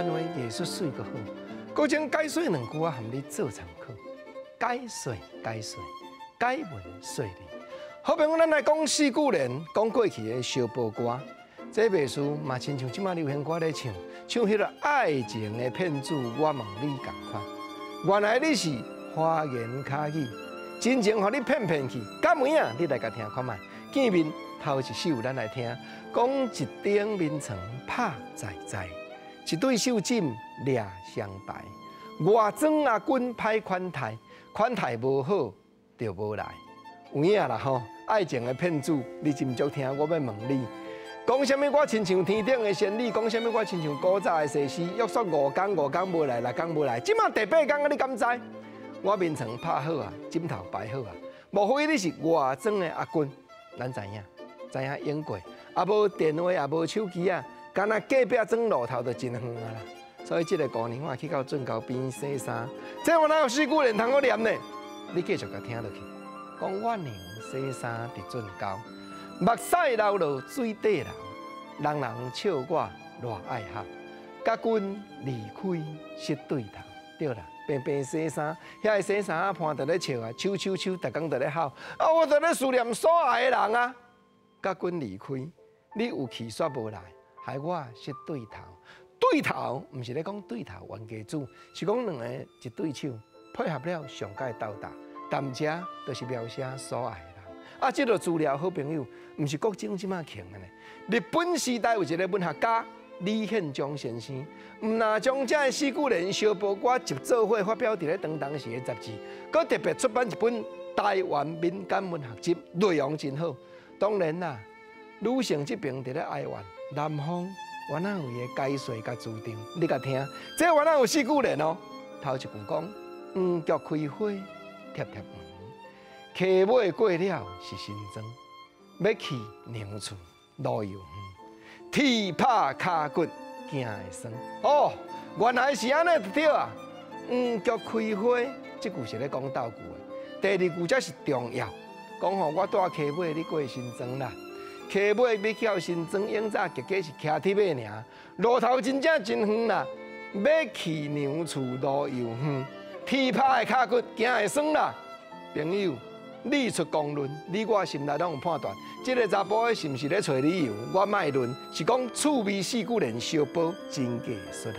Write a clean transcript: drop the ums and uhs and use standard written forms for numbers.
灣話藝術媠閣好。閣將解說兩句，我含你做參考。解說解說，解文說理。好朋友，咱來講四句聯，講過去的相報歌。這袂輸嘛，親像這馬流行歌咧唱，唱彼个愛情的騙子，我問你仝款。原來你是花言巧語，真情予你騙騙去。敢有影？你來共聽看覓。見面頭一首，咱來聽，講一頂眠床拍在在，一對手枕掠相排。外庄阿君歹款待，款待無好就無來。有影啦吼，愛情的騙子，你斟酌聽，我欲問你。講啥物？我親像天頂的仙女，講啥物？我親像古早的西施。約束五工，五工無來，六工無來。這馬第八工啊，你敢知？我眠床拍好啊，枕頭擺好啊。莫非你是外庄的阿君？咱知影，知影用過，也無電話，也無手機啊，干焦隔壁庄路頭就真遠啊啦。所以這个姑娘我去到圳溝邊洗衫，這我哪有四句聯通好念呢？你繼續共聽落去，講我娘洗衫佇圳溝，目屎流落水底流，人人笑我偌愛哭，共君離開失對頭，對啦，平平洗衫，遐个洗衫仔伴佇咧笑啊，手手手，逐工佇咧哭，啊，我佇咧思念所愛的人啊，共君離開，你有去煞無來，害我失對頭。對頭，毋是咧講對頭冤家主，是講兩个一對手配合了上蓋鬥打，但這就是描寫所愛的人。啊，這个資料好朋友，毋是國政這馬紅的呢。日本時代有一个文學家李獻章先生，毋若將這个四句聯相報歌集做伙發表佇咧當當時的雜誌，閣特別出版一本台灣民間文學集，內容真好。當然啦，女性這邊佇咧哀怨，男方原來有伊的解說佮主張，你共聽，這原來有四句聯哦。頭一句講，黃菊開花貼貼黃，溪尾過了是新莊，欲去娘厝路遙遠，鐵拍跤骨驚會酸。哦，原來是按呢就對啊。黃菊開花，這句是咧講鬥句的。第二句才是重要，講吼我蹛溪尾，你過新莊啦。溪尾欲去到新莊，永早結果是騎鐵馬爾，路頭真正真遠啦。欲去娘厝路遙遠，鐵拍的跤骨驚會酸啦。朋友，你出公論，你我心內攏有判斷。這个查埔是毋是咧揣理由？我莫論，是講趣味四句聯相報真藝術啊。